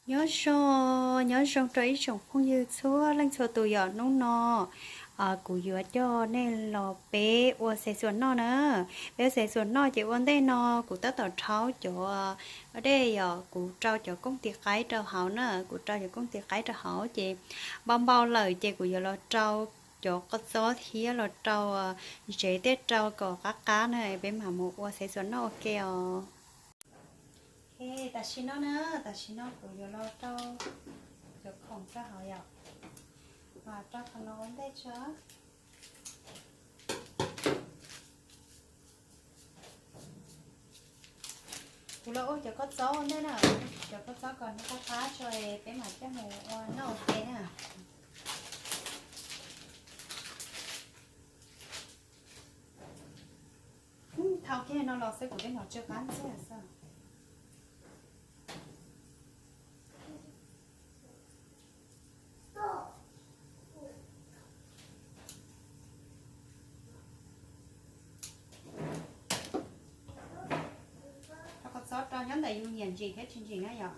Nyob zoo, nyob zoo rau ib tsoom phooj ywg txhua leej txhua tus yom. Hnub no kuv yuav coj nej los peb ua xav xuas noj na. Peb ua xav xuas noj ces ua ntej no kuv tab tom rhaub cov dej yom, kuv rau cov kooj tis qaib rau hauv na, kuv rau cov kooj tis qaib rau hauv ces npau npau lawm ces kuv yuav los rau cov qos txob thiab los rau ntsev tej rau kom qab qab na, peb mam mus ua xav xuas noj ua ke os. Tam sim no na, tam sim no kuv yuav los rau cov khoom rau hauv yom, mas rau qhov no ua ntej tso. Kuv los ua cov kua txob ua ntej na, cov kua txob kom nws qab qab tso peb mam coj mus ua noj ua ke na. Thau kiag no los xwb kuv tej no tsw qab ntxiag xwb. Rau kua txob rau nyob ntawm yus nyiam ntsim thiab tsis ntsim na yom.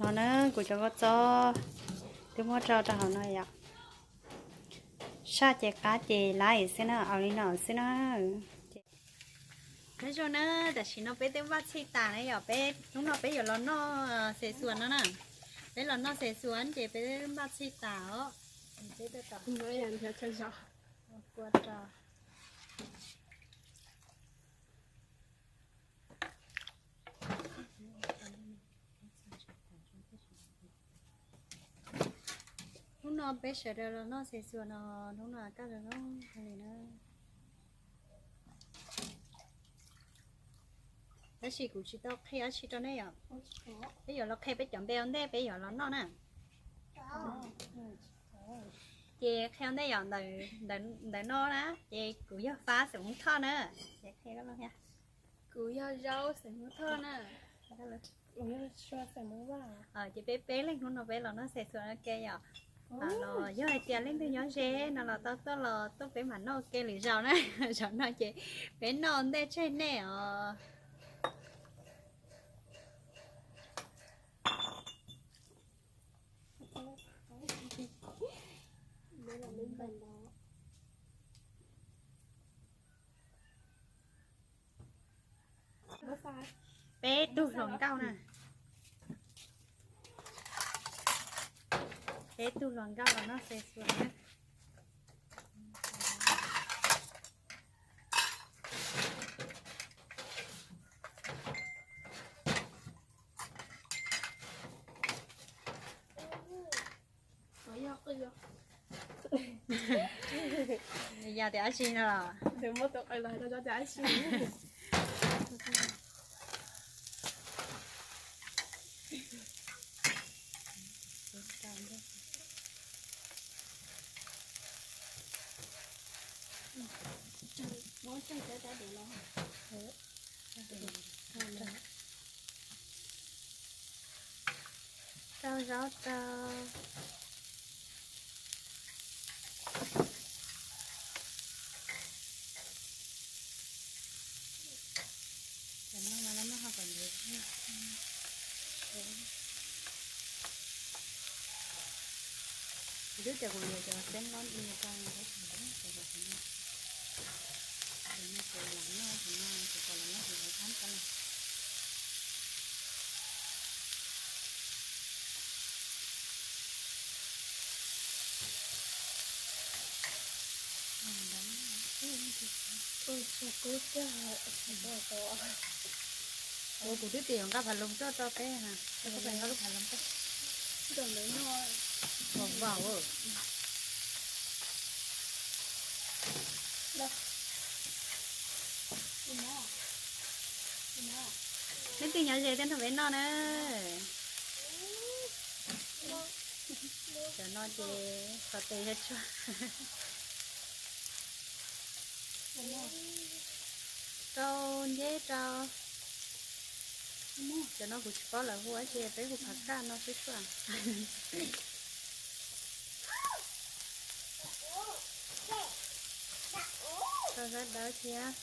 No na, kuv cov kua txob twb muab rau rau hauv no yom. Saj ces qab ces lab xwb na, au li no xwb na. Nyob zoo na, tam sim no peb twb npaj txhij tas na yom, peb hnub no peb yuav los noj xav xuas no na. Peb los noj xav xuas ces peb twb npaj txhij tas os. Peb twb tom kua rau. Hnub no peb sawv daws los noj xav xuas no, hnub no kaj zoo zoo li na. Tab sis kuv tsis tau qhia dab tsi rau nej yom. Peb yuav los qhia peb cov npe ua ntej peb yuav los noj na. Ces qhia ua ntej yom, ntawm no na, ces kuv yog Fab xeem Hmoob Thoj na. Ces qhia, kuv yog Zaub xeem Hmoob Thoj na. Ces peb peb leeg hnub no peb los noj xav xuas ua ke yom. Los yog hais tias leej twg nyob ze no los tau tuaj los tuaj peb mam noj ua ke lwm zaus na. Zaum no ces peb noj ntej tseg nej os. Peb tug hluas nkauj na. Peb tug hluas nkauj los noj xav xuas na. Yog tias dab tsi no los? Rau zaub rau. Cov no mas lawv muab ho kom ntev. Kuv twb tias kuv yuav cov xeeb lob i rau cov no, cov no ces lam noj, cov no ces kom lam noj ces lawv thab tau na. Ua kuv twb tias yuav nqa phav loos tuaj rau peb, koj pab nqa lub phav loos tuaj. Vau vau. Leej twg nyob ze tuaj nrog peb noj na. Cov no ces xov tes yog tsuag. Rau nceb rau. Cov no kuv tsis paub lawv hu dab tsi, peb hu phav kaj no xwb tsuag. Rau dawb dawb thiab.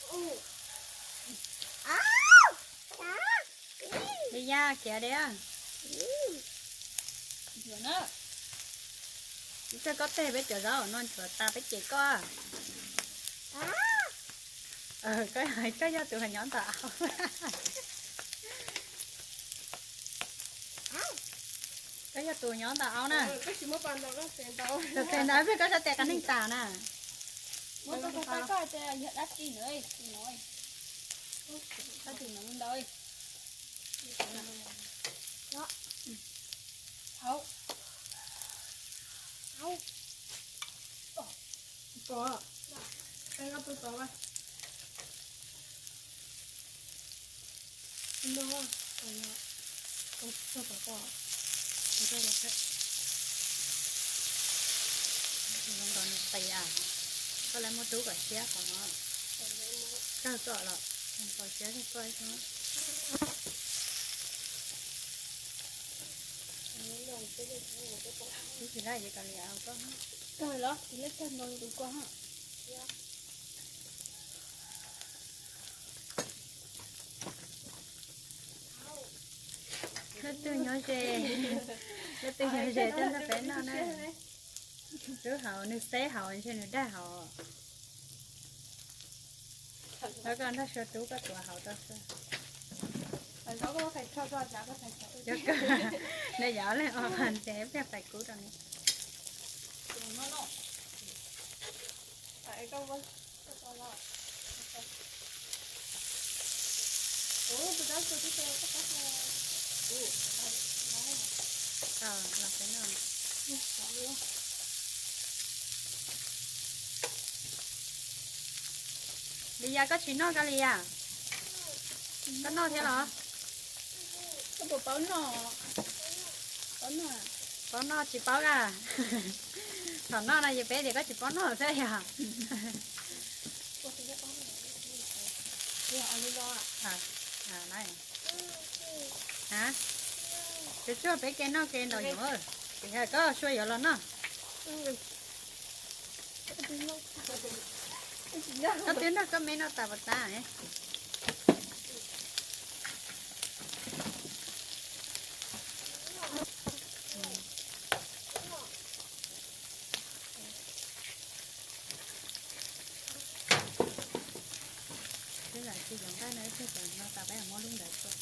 Li ya khiav diam. Tsis txawj koj teg peb cov zaub no nchuav tas peb cem koj. Koj yog tus nyob ntawm au. Koj yog tus nyob ntawm au na. Tus tes ntawd peb koj sab tes qab neeg tas na. Koj lawv muab rub kom siab qhov no. Kawg koj los kom siab kawg koj. Ib tsis laj ces kom liam koj. Kawg los ib laj kawg no tus koj. Leej twg nyob ze, leej twg nyob ze coj nrog peb noj na. Rub hauv, nws xeb hauv ntshe nws dag hauv. Lawv koj nrog sua rub koj tuav hauv rau sua. Nws yov leej o qhov ntshe pliag pais kub rau nws. Li yas, koj tsis noj koj li yas? Koj noj thiab los? Paub noj tsis paub a? Thaum noj no ces peb tias koj tsis paub noj xwb yog. Tsuag tsuag peb ke noj ke ntaus yoov, koj sua yuav los noj. Koj twb nrog koj me noj tas pas tas. Peb lam tsis cov nqaij no, ib pliag cov no tas peb muab lub ntawd tuaj.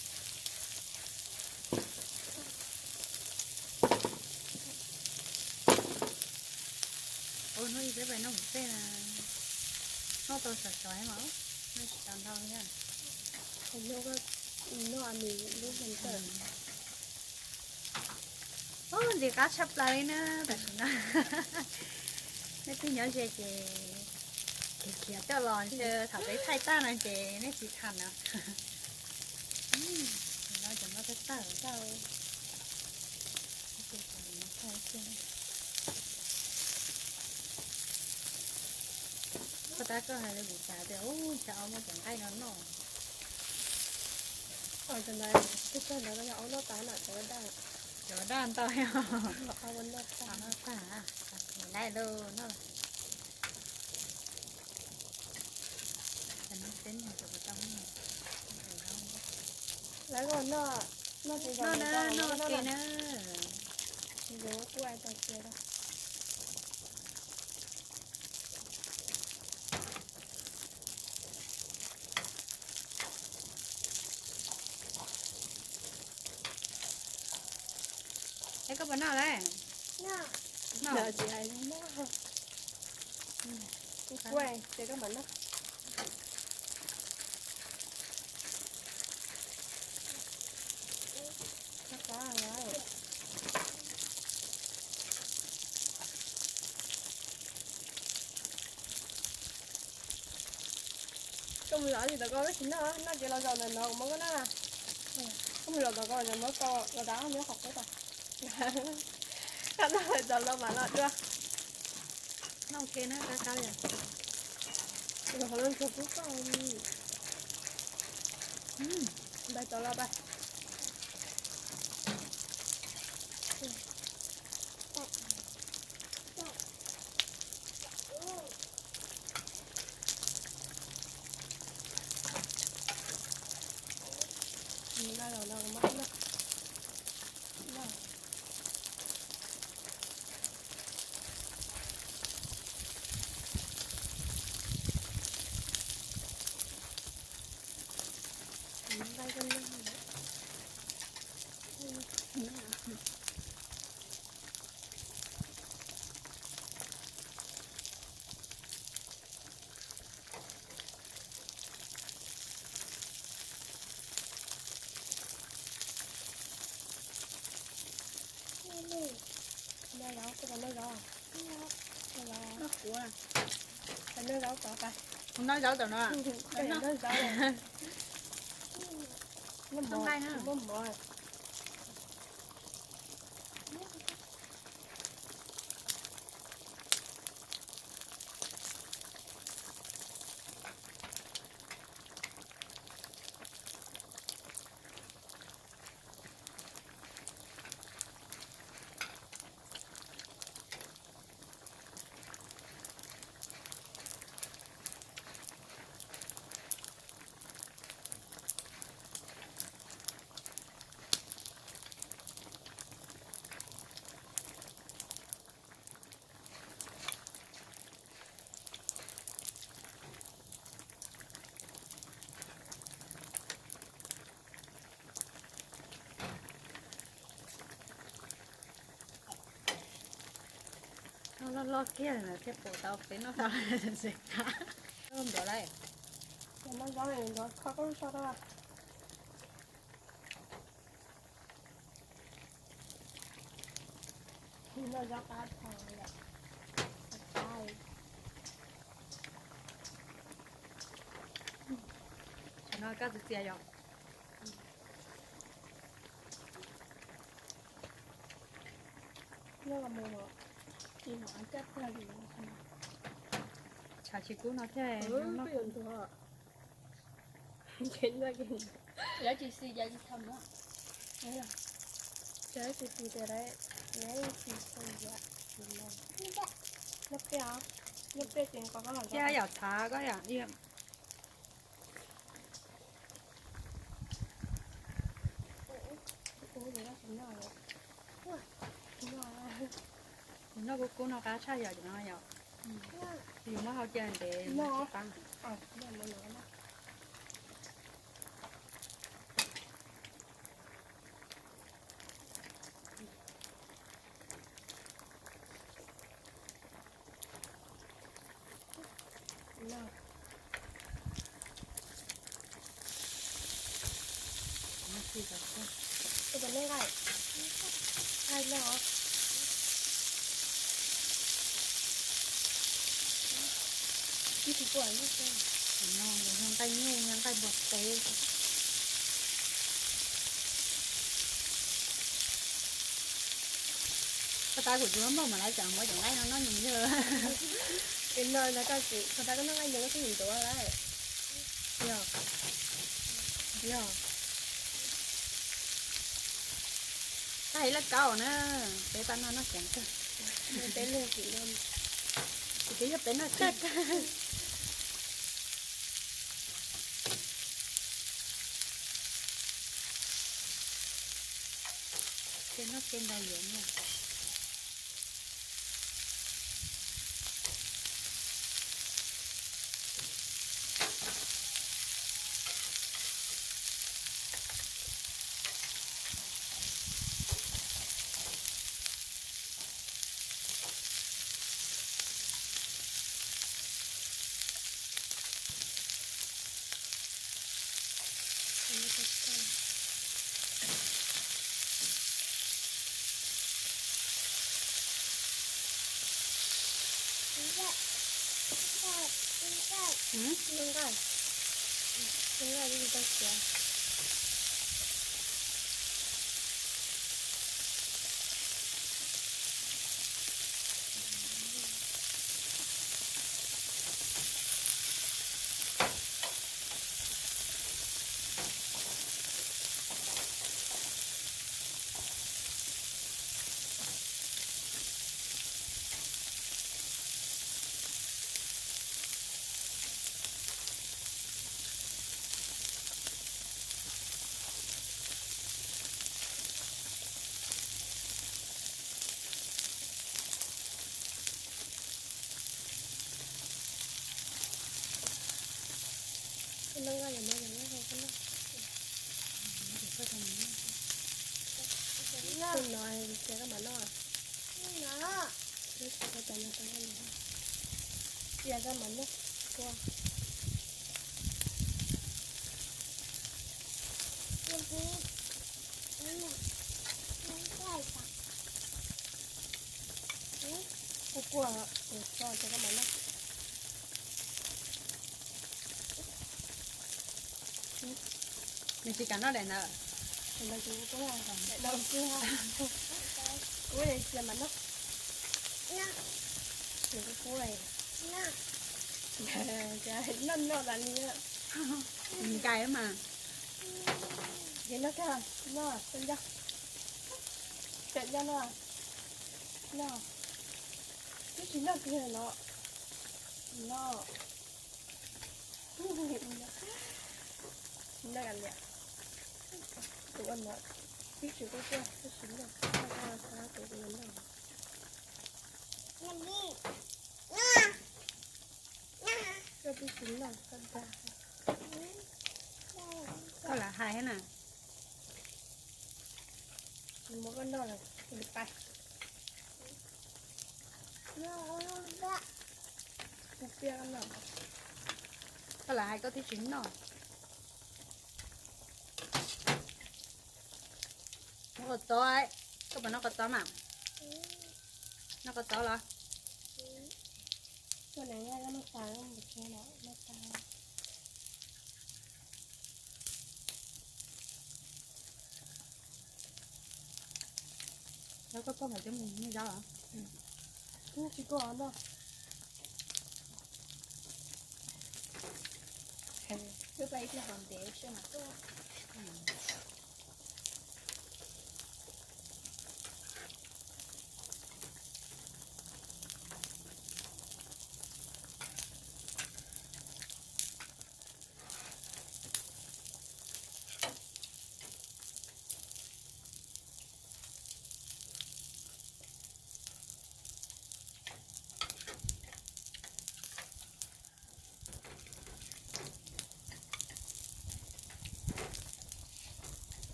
Ua hnub ib peb pais noj hauv pej na, noj tau sov sov mas, noj tsis tau ntau li. Ub, ntxim qab tshaj plaws li na tam sim no. Nej twg nyob ze ces khiav khiav tuaj los ntshe thaum peb thaij tag no ces nej tsis tham na. No cov no tawg tawg. Koj tab koj hais li kuv xav tias ub, xyov ob muab cov nqaij no noj. Cov ntawd yog ob noj tas na, cov daj, cov daj ntau, noj tag, nqaij lawm no. Lawv noj, noj ke na. Es koj puas noj lawm? Noj. Ces koj mam noj. Koj mus zov tsis tau koj tsis noj, noj ces los zaum ntawm no kuv muab koj noj. Koj mus zov tau koj los muab koj los tas, muab qhov qub tas. Qab no tau los mam los dua. Noj ke na, qab qab li. Los qhov no ntsuag kub koj. Npais tau los npais. Noj zaub, noj zaub, noj zaub tom no. Noj nqaij na. Loj loj kiag lawm thiaj pom tau peb noj tau xwb. Nrov lawm. Noj zaub, nrov kho koj lub so rau. Noj zaub qab tshaj yom. Tsam no koj txias txias yom. Tshav tsis kub no thiaj. Thiab yam txhav koj yam. Noj kub kub no qab tshaj yom, cov no yom. Yus muab hau cia ntev no tsis qab. Nqaij nyuj, nqaij npua teb. Koj tab kuv tsis muab npauj mas lawv tseem muab cov nqaij no noj nyoos yawg. Koj tab koj noj nqaij nyoos koj twb nim ntuav lawm. Yog, yog. Tag ib laj kaub na, peb pab noj noj ceev kawg. Peb yog peb noj kawg kawg. Ces noj ces ntau yuav na. Tus no cia koj mam noj. Cia koj mam noj. Kua. Kua kua, tus tso cia koj mam noj. Nws tsis kam noj daim ntawd. Kuv cia mam noj. Noj noj tas li. Nkais mas. Ces noj kawg, noj kawg nco. Kawg nco noj. Noj. Twb tsis noj kiag no. Noj. Tsis noj li. Tus ua no twb tsis quaj quaj, twb tsis noj, tus ua no. Koj twb tsis noj, koj dag. Koj lam hais na. Mus koj noj lawm, mus pais. Mus piaj koj noj. Koj lam hais koj twb tsis noj. Noj koj txob, koj puas noj koj txob mas? Noj koj txob los? Koj poj mas twb mus zaub os. Tsis koj noj. Twb pais ib pliag hov ntev seb mas.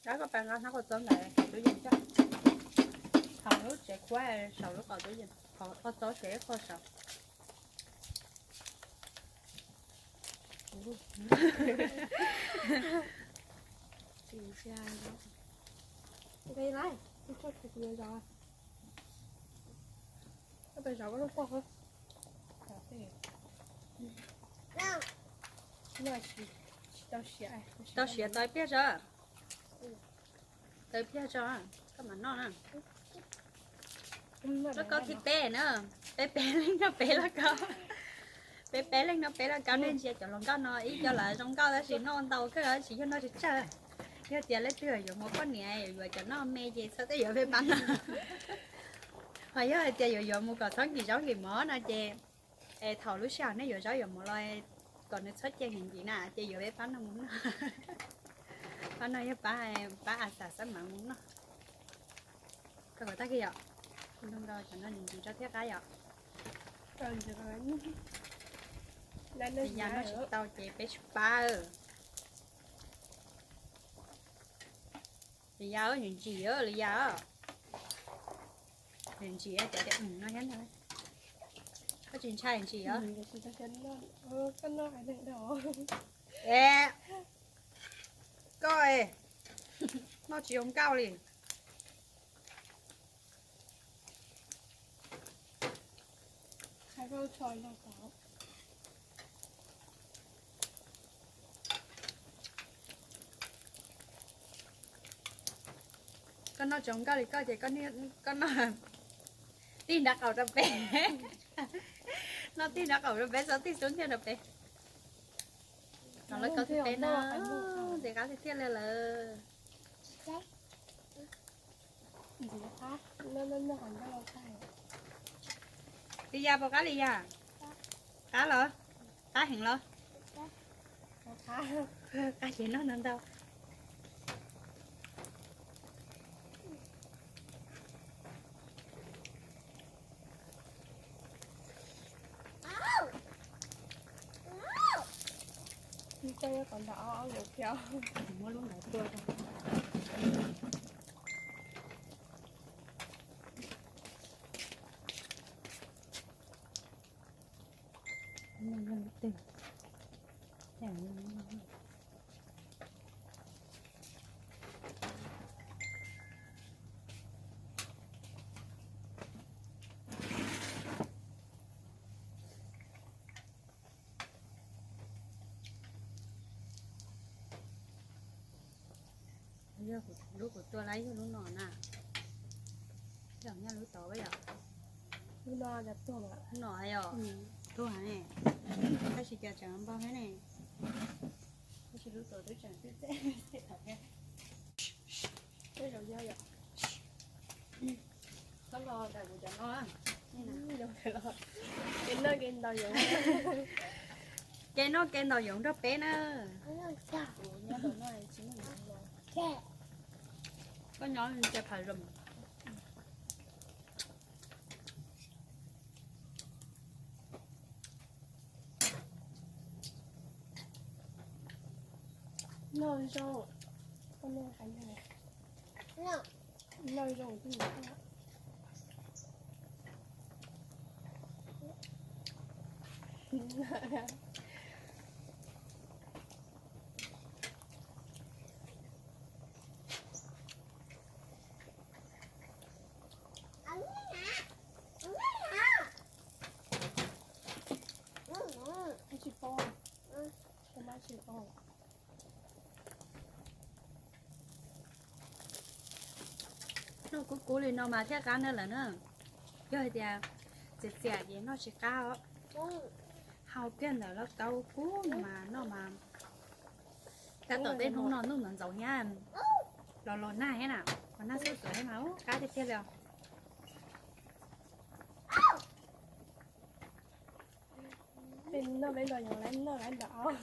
Rov koj pas nqa hnab kua txob ntawd saum tub yees tso. Hauv lub tsev khuab saum lub qhov tub yees, qhov kua txob tsev khuab saud. Tau siav tau ib pliag tso. Tau ib pliag tso, koj mam noj na. Lub kaub thib peb na, peb peb leeg noj peb lub kaub. Peb peb leeg noj peb lub kaub, nej ntsia cov hluas nkauj no ib co lawv zoo nkauj tab sis noj ntau kawg, tsis yog noj tsawg tsawg. Yog tias leej twg yuav mus poj niam yuav cov noj me ces txhob tej yuav peb pab noj. Ho yog hais tias yuav yuav mus kom txhob nkim zaub nkim mov no ces thaum lub sij hawm nej yuav zaub yuav mov los kom nws txhob cia nkim nkim na ces yuav peb pab noj mus noj. Pab noj yog pab, pab a xav xab mam mus noj. Koj kom tag kis yom, nrog nrog cov no ntsis rau thiab qab yom. Li yam no tsis tau ces peb tsis pab. Li yam ntsim ntsim li yam. Ntsim cov tias no thiab ntag. Koj tsis ntshai ntsim os? Es koj es, noj tsis zoo nkauj li. Koj noj tsis zoo nkauj li koj ces koj noj tij nrab qaum rau peb. Noj tij nrab qaum rau peb, txhob tij xub ntiag rau peb. Los lawv koj tib peb no, ntxim qab tiag tiag li lawm. Li Yaj, puas qab li Yaj? Qab los? Qab heev los? Qab ces noj ntau ntau. Muab lub ntawd tua rau. Yog lub kuv tua lawm yog lub no na. Yog nyob lub tod yom? Lub no, lub no yog tuag ne. Tab sis cas tseem npog thiab ne. Tab sis lub tod twb tseem txej txej thiab. Tej zaum yog yom. Txhob los ntawm kuv cov no. Kev noj kev ntaus yoov. Kev noj kev ntaus yoov nrog peb na. Koj nyob cia pham zoo. Noj zoo, koj noj hais noj zoo. Tsis paub, tsis paub. Noj kub kub li no mas thiaj qab na lawm na. Yog hais tias txias txias ces noj tsis qab os. Hau kiag ntawm lauj kaub kub no mas noj mas. Tab tom tej hnub no ntuj ntxoov ntxoov thiab, los los nag thiab na, los nag xub xuav thiab mas ub qab tiag tiag li os. Peb noj peb ntaus yoov, lawv noj lawv ntaus aub.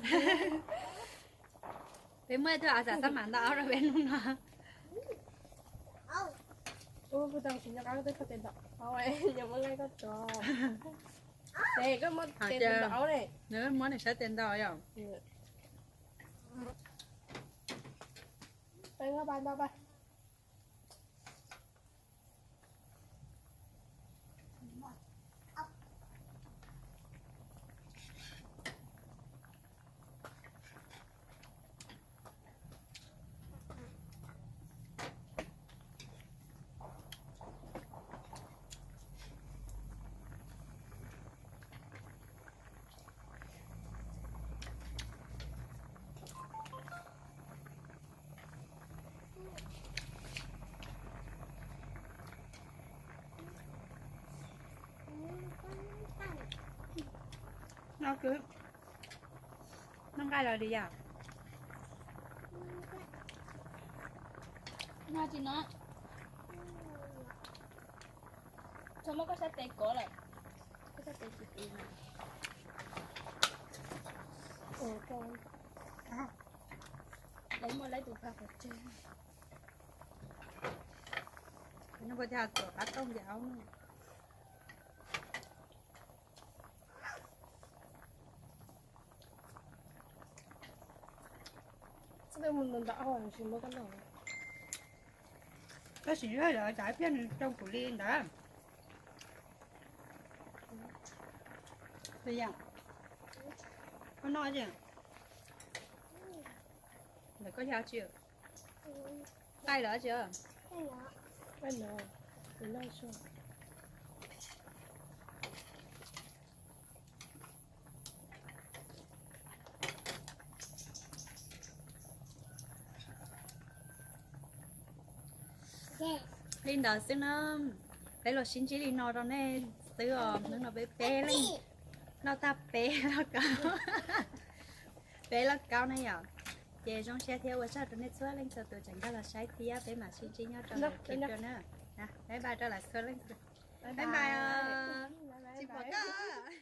Peb muaj ib tug a xav xab mam ntaus aub rau peb hnub no. Ub, kuv tau tsis nco qab koj twb txog tes ntaus aub, yuav muab nqaij koj tso. Tes koj muab tes ntaus aub ne. Nws muab nws sab tes ntaus yom. No kwv, noj nqaij los li yom? No tsis no. Txhob muab koj sab tes kov lawm. Koj sab tes tsis tiv na. Lawv muaj lawv tus phaj qhov tseg. No puas cas tuam qab tooj ncaws aub no. Tab sis yog lawv tsam ib pliag nws rau kuv li ntawd. Koj noj, ntawm koj yog tsi? Qaij lawm tsi? Li ntawd xwb na, peb los sib ntsib li no rau nej xwb os. Hnub no peb peb leej noj tag peb lauj kaub, peb lauj kaub na yom. Ces zoo siab thiab ua tsaug rau nej txhua leej txhua tus tseem nkag los saib thiab peb mam sib ntsib nyob rau lwm clip dua na. Bye bye rau lawv txhua leej. Bye bye os. Tsis pom koj.